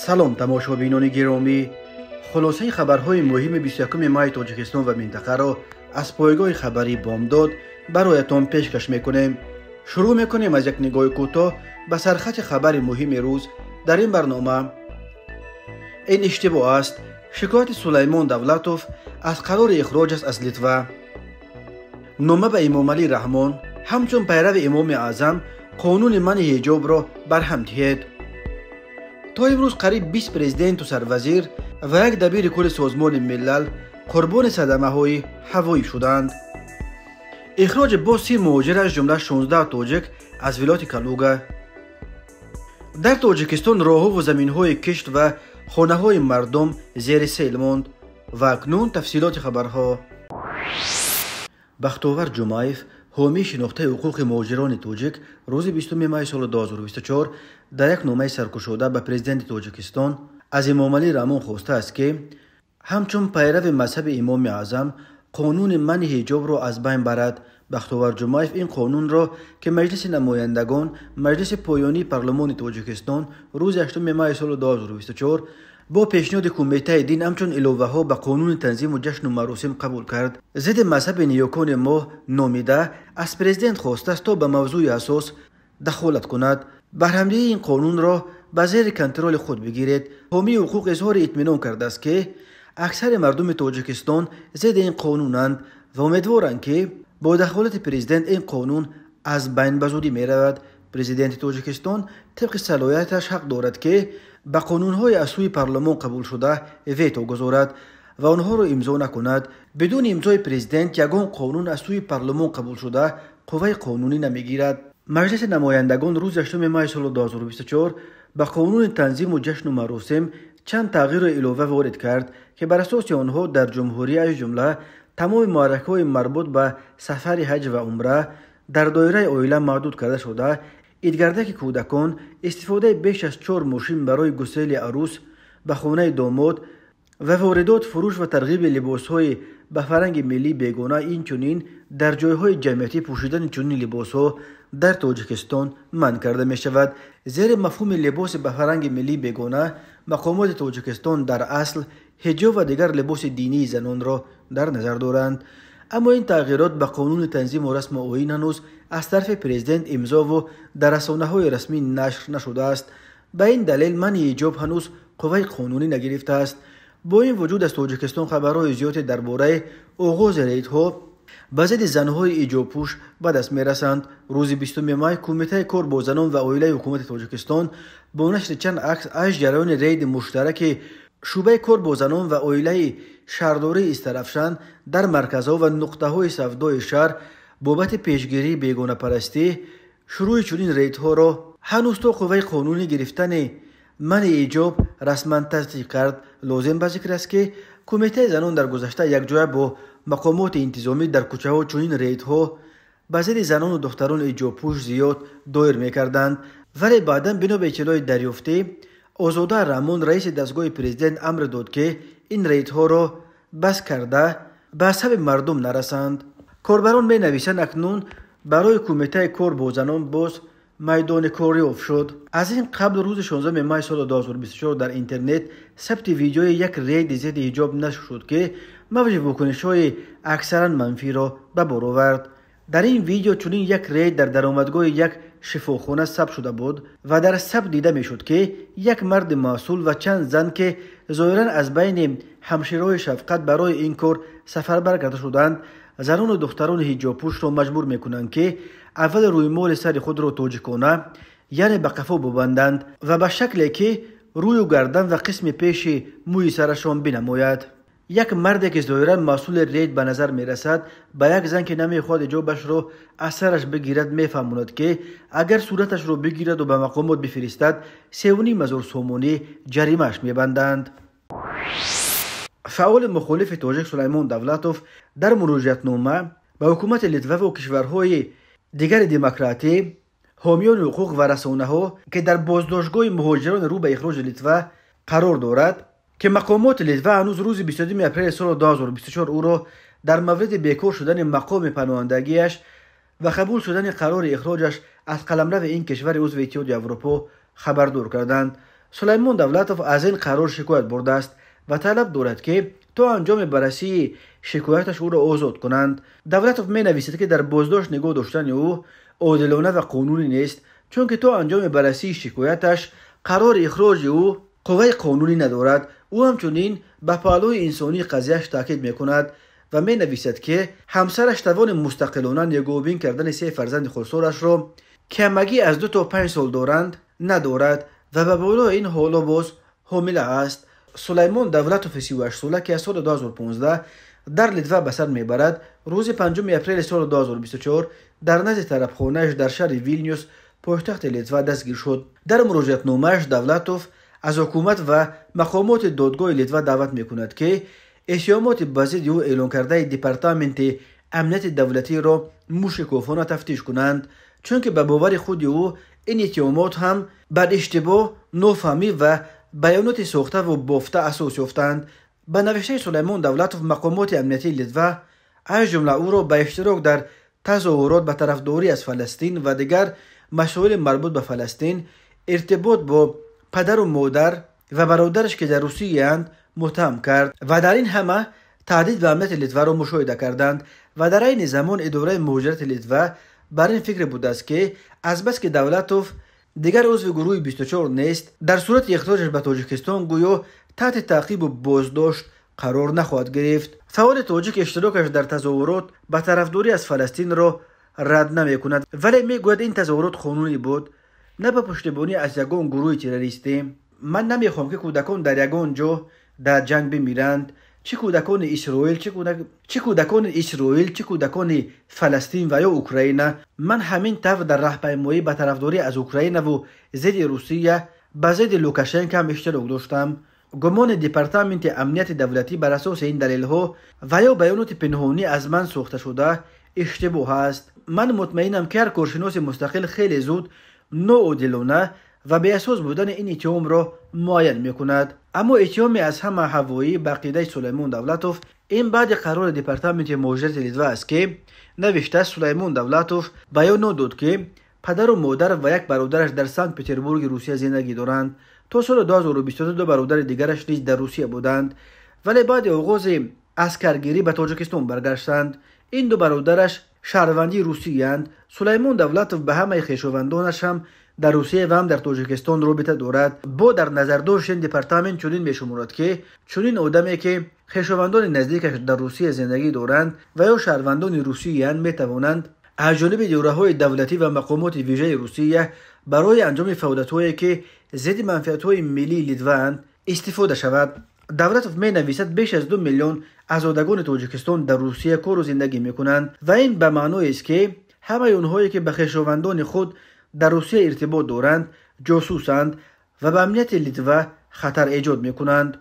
Салом, тамошобинони гиромӣ. Хулосаи хабарҳои муҳими 21 майи Тоҷикистон ва минтақаро аз пойгоҳи хабарии Бомдод бароятон пешкаш мекунем. Шурӯъ мекунем аз як нигоҳи кӯтоҳ ба сархати хабари муҳими рӯз дар ин барнома. Ин иштибоҳ аст. Шикояти Сулаймон Давлатов аз қарори ихроҷаш аз Литва. Нома ба Эмомалӣ Раҳмон: ҳамчун пайрави Имоми Аъзам қонуни манъи ҳиҷобро барҳам диҳед. То имрӯз қариб 20 президенту сарвазир ва як дабири кулли Созмони Милал қурбони садамаҳои ҳавоӣ шуданд. Ихроҷи боз 30 муҳоҷир, аз ҷумла 16 тоҷик, аз вилояти Калуга. Дар Тоҷикистон роҳҳову заминҳои кишт ва хонаҳои мардум зери сел монд. Ва акнун тафсилоти хабарҳо. Бахтовар Ҷумаев, ҳомии шинохтаи ҳуқуқи муҳоҷирони тоҷик, рӯзи 20 майи соли 2024 дар як номаи саркушода ба президенти Тоҷикистон аз Эмомалӣ Раҳмон хостааст, ки ҳамчун пайрави мазҳаби Имоми Аъзам қонуни манъи ҳиҷобро аз байн барад. Бахтовар Ҷумаев ин қонунро, ки Маҷлиси намояндагон, Маҷлиси поёнии парлумони Тоҷикистон, рӯзи 8 майи соли 2024 бо пешниҳоди Кумитаи дин ҳамчун иловаҳо ба қонуни танзиму ҷашну маросим қабул кард, зидди мазҳаби ниёкони мо номида, аз президент хостааст, то ба мавзӯи асос дахолат кунад, барҳамдиҳии ин қонунро ба зери контроли худ бигиред. Ҳомии ҳуқуқ изҳори итминон кардааст, ки аксари мардуми Тоҷикистон зидди ин қонунанд ва умедворанд, ки бо дахолати президент ин қонун аз байн ба зудӣ меравад. Президенти Тоҷикистон тибқи салоҳияташ ҳақ дорад, ки ба қонунҳои аз сӯи парлумон қабулшуда вето гузорад ва онҳоро имзо накунад. Бидуни имзои президент ягон қонун аз сӯи парлумон қабулшуда қувваи қонунӣ намегирад. Маҷлиси намояндагон рӯзи 8 майи соли 2024 ба қонуни танзиму ҷашну маросим чанд тағйиру илова ворид кард, ки бар асоси онҳо дар ҷумҳурӣ, аз ҷумла тамоми муарракҳои марбут ба сафари ҳаҷ ва умра дар доираи оила маҳдуд карда шуда, идгардаки кӯдакон, истифодаи беш аз 4 мошин барои гусели арӯс ба хонаи домод ва воридот, фурӯш ва тарғиби либосҳои ба фарҳанги миллӣ бегона, инчунин дар ҷойҳои ҷамъиятӣ пӯшидани чунин либосҳо дар Тоҷикистон манъ карда мешавад. Зери мафҳуми либоси ба фарҳанги миллӣ бегона мақомоти Тоҷикистон дар асл ҳиҷоб ва дигар либоси динии занонро дар назар доранд. Аммо ин тағйирот ба қонуни танзиму расму оин ҳанӯз аз тарафи президент имзову дар расонаҳои расмӣ нашр нашудааст. Ба ин далел манъи ҳиҷоб ҳанӯз қувваи қонунӣ нагирифтааст. Бо ин вуҷуд аз Тоҷикистон хабарҳои зиёде дар бораи оғози рейдҳо ба зидди занҳои ҳиҷобпӯш ба даст мерасанд. Рӯзи 20 май Кумитаи кор бо занон ва оилаи ҳукумати Тоҷикистон бо нашри чанд акс аз ҷараёни рейди муштараки шӯъбаи кор бо занон ва оилаи шаҳрдории Истарафшан дар марказҳо ва нуқтаҳои савдои шаҳр бобати пешгирии бегонапарастӣ шурӯъи чунин рейдҳоро ҳанӯз то қувваи қонунӣ гирифтани манъи ҳиҷоб расман тасдиқ кард. Лозим ба зикр аст, ки Кумитаи занон дар гузашта якҷоя бо мақомоти интизомӣ дар кӯчаҳо чунин рейдҳо ба зидди занону духтарони ҳиҷобпӯш зиёд доир мекарданд, вале баъдан бино ба иттилои дарёфтӣ Озода Раҳмон, раиси дастгоҳи президент, амр дод, ки ин рейдҳоро бас карда ба асаби мардум нарасанд. Корбарон менависанд, акнун барои Кумитаи кор бо занон боз майдони кор ёфт шуд. Аз ин қабл рӯзи 16 май соли 2024 дар интернет сабти видеои як рейди зидди ҳиҷоб нашр шуд, ки мавҷи вокунишҳои аксаран манфиро ба бор овард. Дар ин видео чунин як рейд дар даромадгоҳи як шифохона сабт шуда буд ва дар сабт дида мешуд, ки як марди масъул ва чанд зан, ки зоҳиран аз байни ҳамшираҳои шафқат барои ин кор сафарбар карда шуданд, занону духтарони ҳиҷобпӯшро маҷбур мекунанд, ки аввал рӯймоли сари худро тоҷикона, яъне ба қафо бубанданд ва ба шакле, ки рӯю гардан ва қисми пеши мӯи сарашон бинамояд. Як марде, ки зоҳиран масъули рейд ба назар мерасад, ба як зан, ки намехоҳад ҳиҷобашро аз сараш бигирад, мефаҳмонад, ки агар сураташро бигираду ба мақомот бифиристад, 3,5 ҳазор сомонӣ ҷаримааш мебанданд. Фаъоли мухолифи тоҷик Сулаймон Давлатов дар муроҷиатнома ба ҳукумати Литваву кишварҳои дигари демократӣ, ҳомиёни ҳуқуқ ва расонаҳо, ки дар боздоштгоҳи муҳоҷирони рӯ ба ихроҷи Литва қарор дорад, ки мақомоти Литва ҳанӯз рӯзи 22 апрели соли 2024 ӯро дар мавриди бекор шудани мақоми паноҳандагиаш ва қабул шудани қарори ихроҷаш аз қаламрави ин кишвари узви Иттиҳоди Аврупо хабардор карданд. Сулаймон Давлатов аз ин қарор шикоят бурдааст ва талаб дорад, ки то анҷоми баррасии шикояташ ӯро озод кунанд. Давлатов менависад, ки дар боздошт нигоҳ доштани ӯ одилона ва қонунӣ нест, чунки то анҷоми баррасии шикояташ қарори ихроҷи ӯ қувваи қонунӣ надорад. Ӯ ҳамчунин ба паҳлӯи инсонии қазияш таъкид мекунад ва менависад, ки ҳамсараш тавони мустақилона нигоҳубин кардани се фарзанди хурдсолашро, ки ҳамагӣ аз 2 то 5 сол доранд, надорад ва ба болои ин ҳоло боз ҳомила аст. Сулаймон Давлатови 38сола, ки аз соли 2015 дар Литва ба сар мебарад, рӯзи 5 апрели соли 2024 дар назди тарабхонааш дар шаҳри Вилнюс, пойтахти Литва, дастгир шуд. Дар муроҷиатномааш Давлатов аз ҳукумат ва мақомоти додгоҳи Литва даъват мекунад, ки иттиҳомоти ба зидди ӯ эълон кардаи Департаменти амнияти давлатиро мушикофона тафтиш кунанд, чунки ба бовари худи ӯ ин иттиҳомот ҳам бар иштибоҳ, нофаҳмӣ ва баёноти сохтаву бофта асос ёфтанд. Ба навиштаи Сулаймон Давлатов, мақомоти амниятии Литва аз ҷумла ӯро ба иштирок дар тазоҳурот ба тарафдорӣ аз Фаластин ва дигар масоили марбут ба Фаластин, иртибот бо падару модар ва бародараш, ки дар Русияанд, муттаҳам кард ва дар ин ҳама таҳдид ба амнияти Литваро мушоҳида карданд. Ва дар айни замон идораи муҳоҷирати Литва бар ин фикр будааст, ки азбаски Давлатов дигар узви гурӯҳи 24 нест, дар сурати ихроҷаш ба Тоҷикистон гӯё таҳти таъқибу боздошт қарор нахоҳад гирифт. Фаъоли тоҷик иштирокаш дар тазоҳурот ба тарафдорӣ аз Фаластинро рад намекунад, вале мегӯяд, ин тазоҳурот қонунӣ буд, на ба пуштибонӣ аз ягон гурӯҳи террористӣ. Ман намехоҳам, ки кӯдакон дар ягон ҷо дар ҷанг бимиранд, чӣ кӯдакони Исроил, чӣ кӯдакони Исроил, чӣ кӯдакони Фаластин ва ё Украина. Ман ҳамин тавр дар раҳпаймоӣ ба тарафдорӣ аз Украинаву зидди Русия, ба зидди Лукашенко ҳам иштирок доштам. Гумони Департаменти амнияти давлатӣ бар асоси ин далелҳо ва ё баёноти пинҳонӣ аз ман сохташуда иштибоҳ аст. Ман мутмаинам, ки ҳар коршиноси мустақил хеле зуд ноодилона ва беасос будани ин иттиҳомро муайян мекунад. Аммо иттиҳоме аз ҳама ҳавоӣ, ба ақидаи Сулаймон Давлатов, ин баъди қарори Департаменти муҳоҷирати Литва аст, ки навиштааст Сулаймон Давлатов баёнот дод, ки падару модар ва як бародараш дар Санкт Петербурги Русия зиндагӣ доранд. То соли 2022 ду бародари дигараш низ дар Русия буданд, вале баъди оғози аскаргирӣ ба Тоҷикистон баргаштанд. Ин ду бародараш шаҳрвандии Русиянд. Сулаймон Давлатов ба ҳамаи хешовандонаш ҳам дар Русия ва ҳам дар Тоҷикистон робита дорад. Бо дар назардошт ин департамент чунин мешуморад, ки чунин одаме, ки хешовандони наздикаш дар Русия зиндагӣ доранд ва ё шаҳрвандони русиянд, метавонанд аз ҷониби идораҳои давлатӣ ва мақомоти вижаи Русия барои анҷоми фаъолиятҳое, ки зидди манфиатҳои миллии Литваанд, истифода шавад. Давлатов менависад, беш аз 2 миллион озодагони Тоҷикистон дар Русия кору зиндагӣ мекунанд ва ин ба маъноест, ки ҳамаи онҳое, ки ба хешовандони худ дар Русия иртибот доранд, ҷосусанд ва ба амнияти Литва хатар эҷод мекунанд.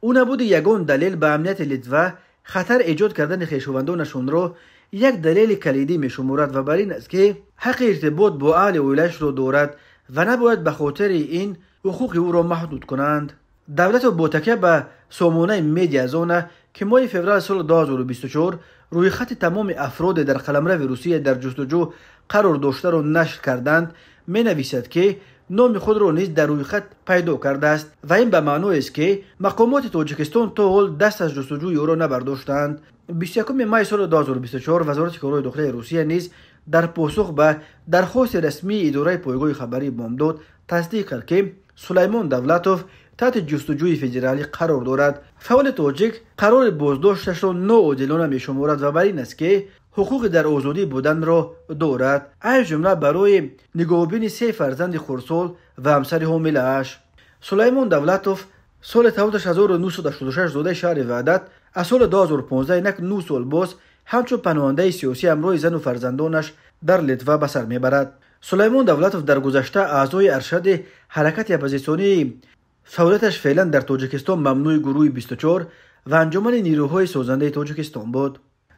Ӯ набуди ягон далел ба амнияти Литва хатар эҷод кардани хешовандонашонро як далели калидӣ мешуморад ва бар ин аст, ки ҳаққи иртибот бо аҳли оилаашро дорад ва набояд ба хотири ин ҳуқуқи ӯро маҳдуд кунанд. Давлатов бо такя ба сомонаи Медиазона, ки моҳи феврали соли 2024 рӯйхати тамоми афроде дар қаламрави Русия дар ҷустуҷӯ қарор доштаро нашр карданд, менависад, ки номи худро низ дар рӯйхат пайдо кардааст ва ин ба маъноест, ки мақомоти Тоҷикистон то ҳол даст аз ҷустуҷӯи ӯро набардоштаанд. 21 май соли 2024 Вазорати корҳои дохилаи Русия низ дар посух ба дархости расмии идораи пойгоҳи хабарии Бомдод тасдиқ кард, ки Сулаймон Давлатов таҳти ҷустуҷӯи федералӣ қарор дорад. Фаъоли тоҷик қарори боздошташро ноодилона мешуморад ва бар ин аст, ки ҳуқуқи дар озодӣ буданро дорад, аз ҷумла барои нигоҳубини се фарзанди хурдсол ва ҳамсари ҳомилааш. Сулаймон Давлатов соли таваллудаш 1986, зодаи шаҳри Ваҳдат, аз соли 2015, инак 9 сол боз, ҳамчун паноҳандаи сиёсӣ ҳамроҳи зану фарзандонаш дар Литва ба сар мебарад. Сулаймон Давлатов дар гузашта аъзои аршади ҳаракати оппозитсионии фаъолияташ феълан дар Тоҷикистон мамнӯи гурӯҳи 24 ва Анҷумани нирӯҳои созандаи Тоҷикистон буд.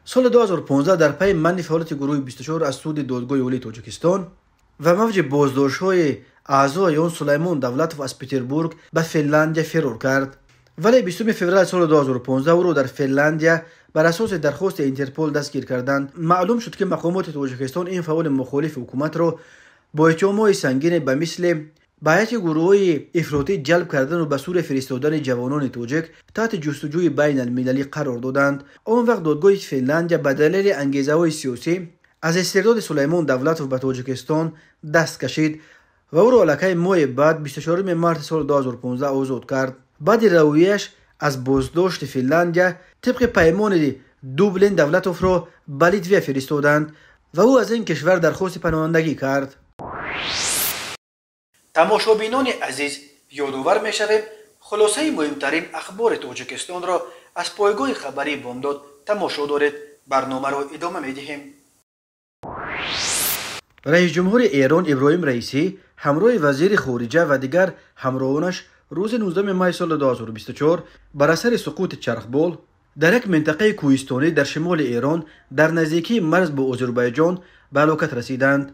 Соли 2015 дар пайи манъи фаъолияти гурӯҳи 24 аз суди Додгоҳи Олии Тоҷикистон ва мавҷи боздоштҳои аъзои он, Сулаймон Давлатов аз Петербург ба Финляндия фирор кард, вале 20 феврали соли 2015 ӯро дар Финляндия бар асоси дархости Интерпол дастгир карданд. Маълум шуд, ки мақомоти Тоҷикистон ин фаъоли мухолифи ҳукуматро бо иттиҳомҳои сангине ба мисли ба ҳайати гурӯҳҳои ифротӣ ҷалб кардану ба Сурия фиристодани ҷавонони тоҷик таҳти ҷустуҷӯи байналмилалӣ қарор доданд. Он вақт додгоҳи Финляндия ба далели ангезаҳои сиёсӣ аз истирдоди Сулаймон Давлатов ба Тоҷикистон даст кашид ва ӯро аллакай моҳи баъд 24 марти соли 2015 озод кард. Баъди равияш аз боздошти Финляндия тибқи паймони Дублин Давлатовро ба Литвия фиристоданд ва ӯ аз ин кишвар дархости паноҳандагӣ кард. Тамошобинони азиз, ёдовар мешавем, хулосаи муҳимтарин ахбори Тоҷикистонро аз пойгоҳи хабарии Бомдод тамошо доред. Барномаро идома медиҳем. Раисҷумҳури Эрон Иброҳим Раисӣ ҳамроҳи вазири хориҷа ва дигар ҳамроҳонаш рӯзи 19 май соли 2024 бар асари суқути чархбол дар як минтақаи кӯҳистонӣ дар шимоли Эрон дар наздикии марз бо Озарбойҷон ба ҳалокат расиданд.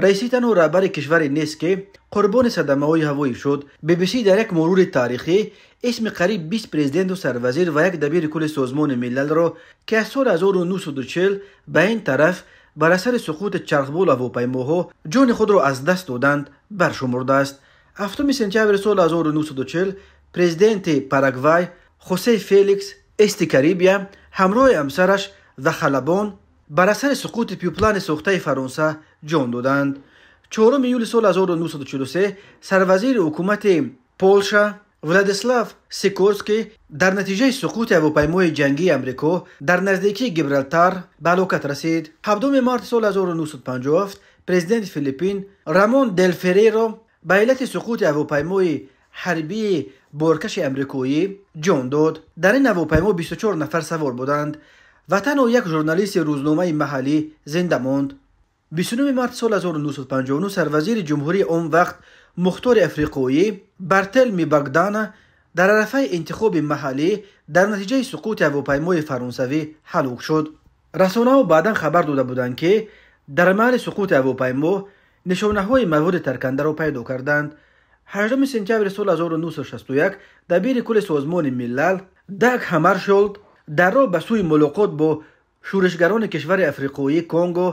Раисӣ танҳо раҳбари кишваре нест, ки қурбони садамаҳои ҳавоӣ шуд. BBC дар як мурури таърихӣ исми қариб 20 президенту сарвазир ва як дабири кулли Созмони Милалро, ки аз соли 1940 ба ин тараф бар асари суқути чархбол ҳавопаймоҳо ҷони худро аз даст доданд, баршумурдааст. 7 сентябри соли 1940 президенти Парагвай Хосе Феликс Эстикарибия ҳамроҳи ҳамсараш ва халабон бар асари суқути биплани сохтаи Фаронса ҷон доданд. 4 июли соли 1943 сарвазири ҳукумати Полша Владислав Сикорский дар натиҷаи суқути ҳавопаймои ҷангии Амрико дар наздикии Гибралтар ба ҳалокат расид. 7 марти соли 1957 президенти Филиппин Рамон дел Ферреро ба иллати суқути ҳавопаймои ҳарбии боркаши амрикоӣ ҷон дод. Дар ин ҳавопаймо 24 нафар савор буданд ва танҳо як журналисти рӯзномаи маҳаллӣ зинда монд. 29 марти соли 1959 сарвазири ҷумҳурии он вақт мухтори африқоӣ Бартелми Багдана дар арафаи интихоби маҳаллӣ дар натиҷаи суқути ҳавопаймои фаронсавӣ ҳалок шуд. Расонаҳо баъдан хабар дода буданд, ки дар маҳалли суқути ҳавопаймо нишонаҳои маводи таркандаро пайдо карданд. 8 сентябри соли 1961 дабири кулли Созмони Милал Даг Ҳамаршолд дар роҳ ба сӯи мулоқот бо шӯришгарони кишвари африқоӣ Конго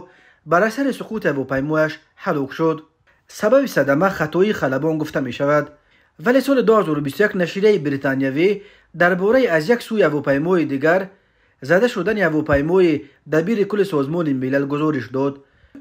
бар асари суқути ҳавопаймояш ҳалок шуд. Сабаби садама хатоии халабон гуфта мешавад. Вале соли 2021 нашрияи британиявӣ дар бораи аз як сӯи ҳавопаймои дигар зада шудани ҳавопаймои дабири кулли Созмони Милал гузориш дод.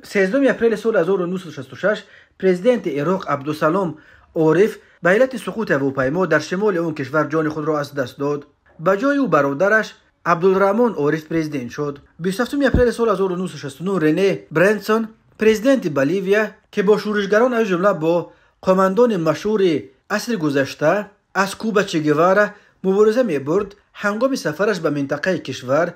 13 апрели соли 1966 президенти Ироқ Абдусалом Ориф ба иллати суқути ҳавопаймо дар шимоли он кишвар ҷони худро аз даст дод. Ба ҷои ӯ бародараш Абдулраҳмон Ориф президент шуд. 27 апрели соли 1969 Рене Бренсон, президенти Боливия, ки бо шӯришгарон аз ҷумла бо қомандони машҳури асри гузашта аз Куба Че Гевара мубориза мебурд, ҳангоми сафараш ба минтақаи кишвар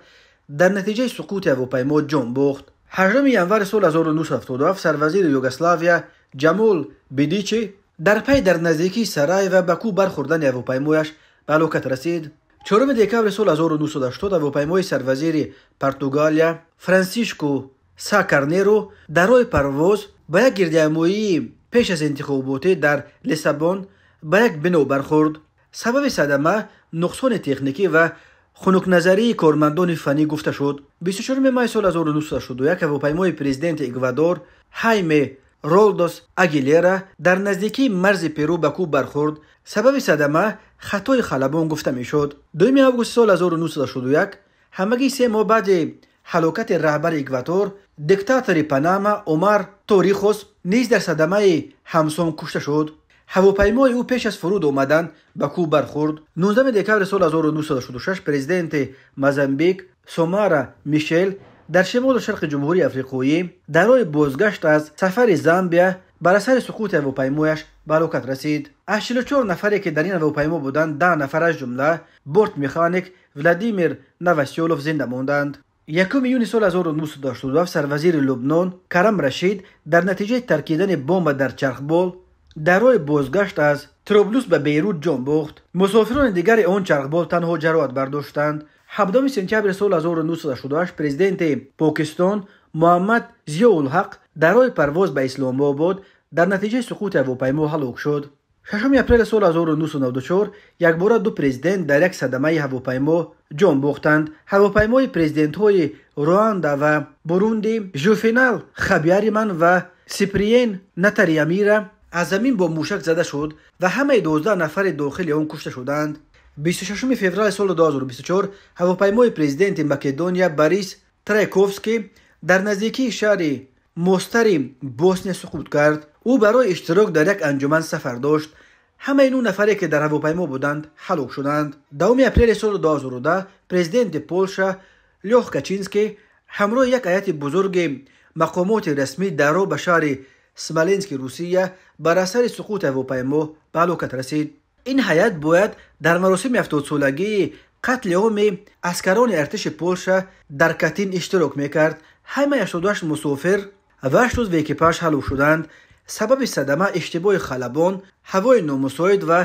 дар натиҷаи суқути ҳавопаймо ҷон бохт. 8 январи соли 1977 сарвазири Югославия Ҷамол Бидичи дар пай дар наздикии Сараева ба кӯ бархӯрдани ҳавопаймояш ба ҳалокат расид. 4 декабри соли 1980 ҳавопаймои сарвазири Португалия Франсишко Са Карнеро дар роҳи парвоз ба як гирдиҳамоии пеш аз интихоботӣ дар Лиссабон ба як бино бархӯрд. Сабаби садама нуқсони техникӣ ва хунукназарии кормандони фаннӣ гуфта шуд. 24 май соли 1981 ҳавопаймои президенти Эквадор Ҳайме Ролдос Агилера дар наздикии марзи Перу ба кӯ бархӯрд. Сабаби садама хатои халабон гуфта мешуд. 2 августи соли 1961 ҳамагӣ 3 моҳ баъди ҳалокати раҳбари Эквадор, диктатори Панама Омар Торихос низ дар садамаи ҳамсон кушта шуд. Ҳавопаймои ӯ пеш аз фуруд омадан ба кӯ бархӯрд. 19 декабри соли 1966 президенти Мозамбик Сомара Мишел дар шимолу шарқи Ҷумҳурии Африқоӣ дар роҳи бозгашт аз сафари Замбия бар асари суқути ҳавопаймояш ба ҳалокат расид. Аз 44 нафаре, ки дар ин ҳавопаймо буданд, 10 нафар аз ҷумла бортмеханик Владимир Новосёлов зинда монданд. 1 июни соли 1987 сарвазири Лубнон Карам Рашид дар натиҷаи таркидани бомба дар чархбол дар роҳи бозгашт аз Троблус ба Бейрут ҷон бохт. Мусофирони дигари он чархбол танҳо ҷароҳат бардоштанд. 7 сентябри соли 1988 президенти Покистон Муҳаммад Зиёулҳақ дар роҳи парвоз ба Исломобод дар натиҷаи суқути ҳавопаймо ҳалок шуд. 6 апрели соли 1994 якбора ду президент дар як садамаи ҳавопаймо ҷон бохтанд. Ҳавопаймои президентҳои Руанда ва Бурунди Жуфенал Хабяриман ва Сиприен Натариамира аз замин бо мушак зада шуд ва ҳамаи 12 нафари дохили он кушта шуданд. 26 феврали соли 2024 ҳавопаймои президенти Македония Борис Трайковский дар наздикии шаҳри Мостари Босния суқут кард. Ӯ барои иштирок дар як анҷуман сафар дошт. Ҳамаи 9 нафаре, ки дар ҳавопаймо буданд, ҳалок шуданд. 10 апрели соли 2010 президенти Полша Лёх Качинский ҳамроҳи як ҳайати бузурги мақомоти расмӣ дар роҳ ба шаҳри Смоленски Русия бар асари суқути ҳавопаймо ба ҳалокат расид. Ин ҳайат бояд дар маросими 70-солагии қатли оми аскарони артиши Полша дар Катин иштирок мекард. Ҳамаи 88 мусофир ва 8 узви экипаж ҳалок шуданд. Сабаби садама иштибоҳи халабон, ҳавои номусоид ва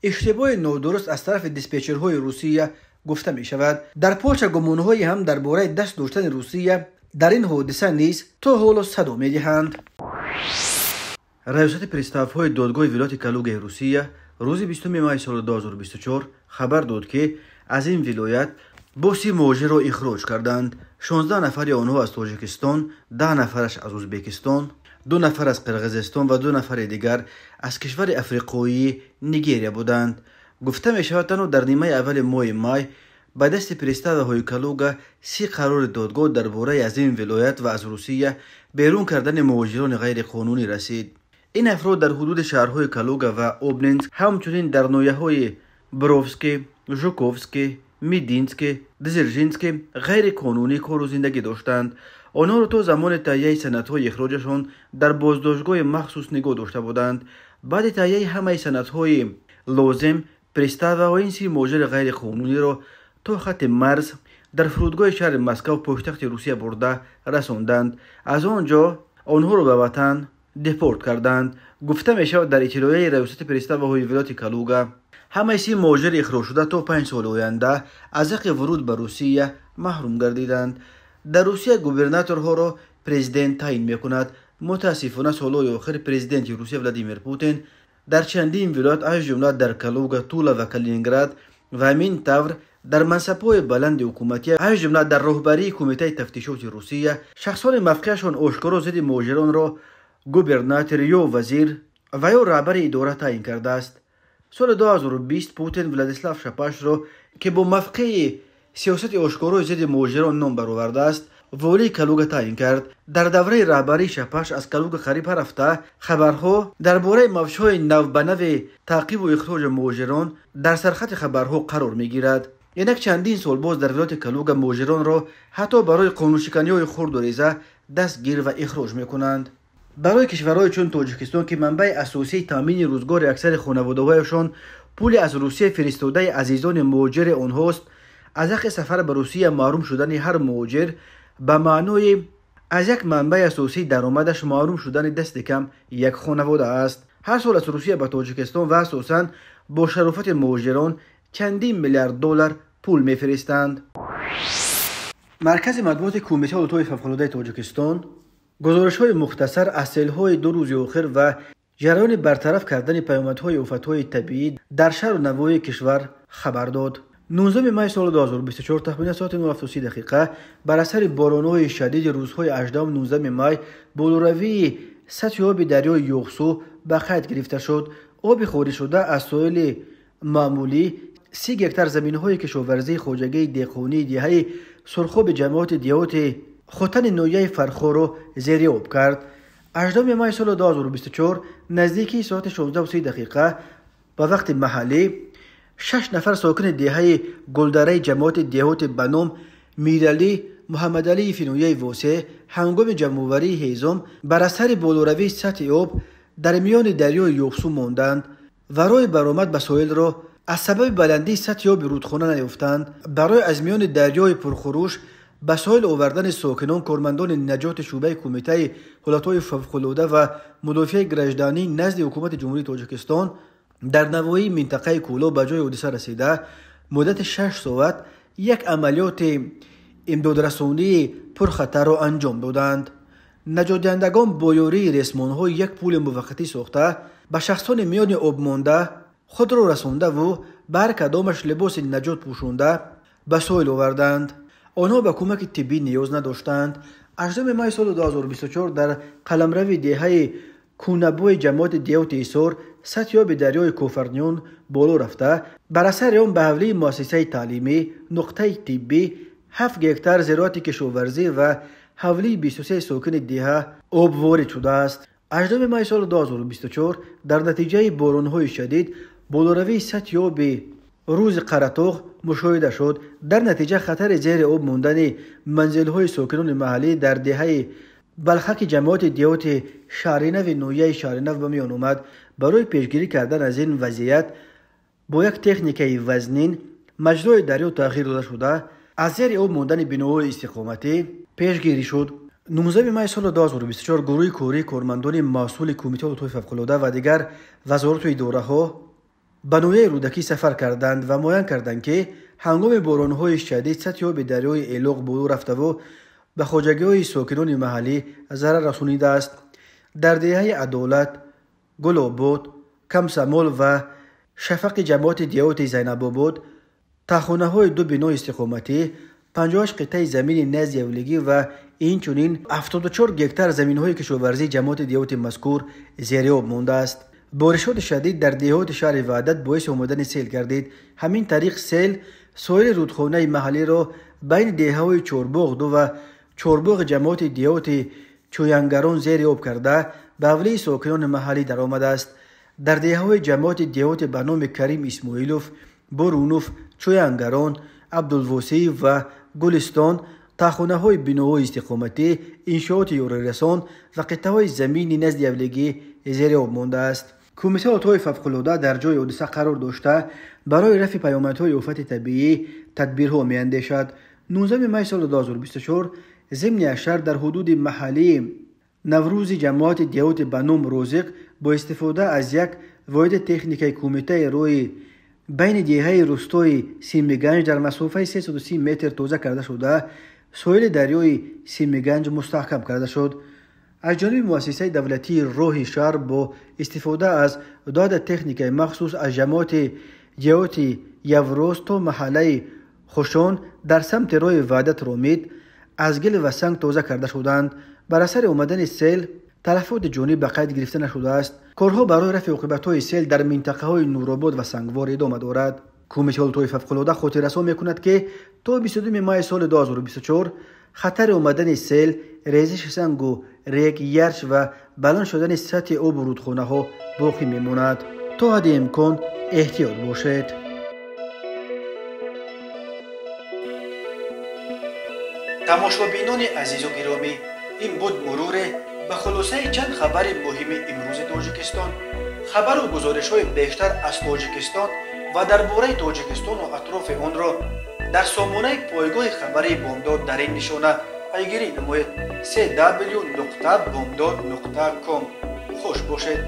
иштибоҳи нодуруст аз тарафи диспетчерҳои Русия гуфта мешавад. Дар Полша гумонҳое ҳам дар бораи даст доштани Русия дар ин ҳодиса низ то ҳоло садо медиҳанд. Раёсати приставҳои додгоҳи вилояти Калугаи Русия рӯзи 20 май соли 2024 хабар дод, ки аз ин вилоят бо 30 муҳоҷирро ихроҷ карданд. 16 нафари онҳо аз Тоҷикистон, 10 нафараш аз Ӯзбекистон, 2 нафар аз Қирғизистон ва 2 нафари дигар аз кишвари африқоии Нигерия буданд. Гуфта мешавад, танҳо дар нимаи аввали моҳи май ба дасти приставаҳои Калуга 30 қарори додгоҳ дар бораи аз ин вилоят ва аз Русия берун кардани муҳоҷирони ғайриқонунӣ расид. Ин афрод дар ҳудуди шаҳрҳои Калуга ва Обнинск, ҳамчунин дар ноҳияҳои Бровский, Жуковский, Мидинский, Дзержинский ғайриқонунӣ кору зиндагӣ доштанд. Онҳоро то замони таҳияи санадҳои ихроҷашон дар боздоштгоҳи махсус нигоҳ дошта буданд. Баъди таҳияи ҳамаи санадҳои лозим, приставаҳо ин 30 муҳоҷири ғайриқонуниро то хатти марз дар фурудгоҳи шаҳри Москав, пойтахти Русия, бурда расонданд. Аз он ҷо онҳоро ба ватан депорт карданд. Гуфта мешавад дар иттилоияи раёсати приставаҳои вилояти Калуга. Ҳамаи 30 муҳоҷири ихроҷшуда то 5 соли оянда аз ҳаққи вуруд ба Русия маҳрум гардиданд. Дар Русия губернаторҳоро президент таъин мекунад. Мутаассифона, солҳои охир президенти Русия Владимир Путин дар чандин вилоят, аз ҷумла дар Калуга, Тула ва Калининград ва ҳамин тавр дар мансабҳои баланди ҳукуматӣ, аз ҷумла дар роҳбарии Кумитаи тафтишоти Русия, шахсони мавқеашон ошкоро зидди муҳоҷиронро губернатор ё вазир ва ё раҳбари идора таъин кардааст. Соли 2020 Путин Владислав Шапашро, ки бо мавқеи сиёсати ошкорои зидди муҳоҷирон ном баровардааст, волии Калуга таъин кард. Дар давраи раҳбарии Шапаш аз Калуга қариб ҳар ҳафта хабарҳо дар бораи мавҷҳои навбанави таъқибу ихроҷи муҳоҷирон дар сархати хабарҳо қарор мегирад. Инак чандин сол боз дар вилояти Калуга муҳоҷиронро ҳатто барои қонуншиканиҳои хурду реза дастгир ва ихроҷ мекунанд. Барои кишварҳое чун Тоҷикистон, ки манбаи асосии таъмини рӯзгори аксари хонаводаҳояшон пули аз Русия фиристодаи азизони муҳоҷири онҳост, аз ҳаққи сафар ба Русия маҳрум шудани ҳар муҳоҷир ба маънои аз як манбаи асосии даромадаш маҳрум шудани дасти кам як хонавода аст. Ҳар сол аз Русия ба Тоҷикистон ва асосан бо шарофати муҳоҷирон чандин миллиард доллар пул мефиристанд. Маркази матбуоти Кумитаи ҳолатҳои фавқулодаи Тоҷикистон гузоришҳои мухтасар аз селҳои 2 рӯзи охир ва ҷараёни бартараф кардани паёмадҳои офатҳои табиӣ дар шаҳру навоҳии кишвар хабар дод. 19 май соли 2024 тахминан соати 07:30 бар асари боронҳои шадиди рӯзҳои 18-19 май болоравии сатҳи оби дарёи Ёғсу ба қайд гирифта шуд. Оби хориҷшуда аз соҳили маъмулӣ 30 гектар заминҳои кишоварзии хоҷагии деҳқонии деҳаи Сурхоби ҷамоати деҳоти Хотани ноҳияи Фархорро зери об кард. 18 май соли 2024 наздики соати 16:30 ба вақти маҳаллӣ 6 нафар сокини деҳаи Гулдараи ҷамоати деҳоти ба ном Миралӣ Муҳаммадалиеви ноҳияи Восеъ ҳангоми ҷамъоварии ҳезум бар асари болоравии сатҳи об дар миёни дарёи Ёғсу монданд ва роҳи баромад ба соҳилро аз сабаби баландии сатҳи оби рудхона наёфтанд. Барои аз миёни дарёи пурхурӯш ба соҳил овардани сокинон, кормандони наҷоти шӯъбаи Кумитаи ҳолатҳои фавқулода ва мудофиаи гражданӣ назди ҳукумати Ҷумҳурии Тоҷикистон дар навоҳии минтақаи Кӯлоб ба ҷои ҳодиса расида, муддати 6 соат як амалиёти имдодрасонии пурхатарро анҷом доданд. Наҷотдиҳандагон бо ёрии ресмонҳо як пули муваққатӣ сохта, ба шахсони миёни об монда худро расондаву ба ҳар кадомаш либоси наҷот пӯшонда ба соҳил оварданд. Онҳо ба кӯмаки тиббӣ ниёз надоштанд. 8 май соли 2024 дар қаламрави деҳаи Кунабои ҷамоати деҳоти Ҳисор сатҳи оби дарёи Кофарниҳон боло рафта, бар асари он ба ҳавлии муассисаи таълимӣ, нуқтаи тиббӣ, 7 гектар зироати кишоварзӣ ва ҳавлии 23 сокини деҳа об ворид шудааст. 8 май соли 2024 дар натиҷаи боронҳои шадид болоравии сатҳи оби рӯзи Қаратоғ мушоҳида шуд. Дар натиҷа хатари зери об мондани манзилҳои сокинони маҳаллӣ дар деҳаи Балхаки ҷамоати деҳоти Шаҳринави ноҳияи Шаҳринав ба миён омад. Барои пешгирӣ кардан аз ин вазъият бо як техникаи вазнин маҷрои дарё тағйир дода шуда, аз зери об мондани биноҳои истиқоматӣ пешгирӣ шуд. 19 май соли 2024 гурӯҳи кории кормандони масъули Кумитаи ҳолатҳои фавқулода ва дигар вазорату идораҳо ба ноҳияи Рӯдакӣ сафар карданд ва муайян карданд, ки ҳангоми боронҳои шадид сатҳи оби дарёи Элоқ боло рафтаву ба хоҷагиҳои сокинони маҳаллӣ зарар расонидааст. Дар деҳаи Адолат, Гулобод, Камсамол ва Шафақи ҷамоати деҳоти Зайнабобод таҳхонаҳои ду бинои истиқоматӣ, 58 қитъаи замини назди ҳавлигӣ ва инчунин 74 гектар заминҳои кишоварзии ҷамоати деҳоти мазкур зери об мондааст. Боришоти шадид дар деҳоти шаҳри Ваҳдат боиси омадани сел гардид. Ҳамин тариқ сел соҳили рудхонаи маҳаллиро байни деҳаҳои Чорбоғ ду ва Чорбоғи ҷамоати деҳоти Чӯянгарон зери об карда, ба ҳавлии сокинони маҳаллӣ даромадааст. Дар деҳаҳои ҷамоати деҳоти ба номи Карим Исмоилов, Бурунов, Чӯянгарон, Абдулвосиев ва Гулистон таҳхонаҳои биноҳои истиқоматӣ, иншооти ёрирасон ва қитъаҳои замини назди ҳавлигӣ зери об мондааст. Кумитаи ҳолатҳои фавқулода дар ҷои ҳодиса қарор дошта, барои рафъи паёмадҳои офати табиӣ тадбирҳо меандешад. 19 май соли 2024 зимни ҳашар дар ҳудуди маҳаллии Наврӯзи ҷамоати деҳоти ба ном Розиқ бо истифода аз як воҳиди техникаи кумитаи роҳи байни деҳаи рустои Симиганҷ дар масофаи 330 метр тоза карда шуда, соҳили дарёи Симиганҷ мустаҳкам карда шуд. Аз ҷониби муассисаи давлатии роҳи шаҳр бо истифода аз ду адад техникаи махсус аз ҷамоати деҳоти Явроз то маҳаллаи Хушон дар самти роҳи Ваҳдат Ромид аз гил ва санг тоза карда шуданд. Бар асари омадани сел талафоти ҷонӣ ба қайд гирифта нашудааст. Корҳо барои рафъи оқибатҳои сел дар минтақаҳои Нуробод ва Сангвор идома дорад. Кумитаи ҳолатҳои фавқулода хотиррасон мекунад, ки то 22 май соли 2024 хатари омадани сел, резиши сангу рег, ярч ва баланд шудани сатҳи обу рудхонаҳо боқӣ мемонад. То ҳадди имкон эҳтиёт бошед. Тамошобинони азизу гиромӣ, ин буд муруре ба хулосаи чанд хабари муҳими имрӯзи Тоҷикистон. Хабару гузоришҳои бештар аз Тоҷикистон ва дар бораи Тоҷикистону атрофи онро дар сомонаи пойгоҳи хабарии Бомдод дар ин нишона пайгирӣ намоед: cw.bomdod.com. Хуш бошед.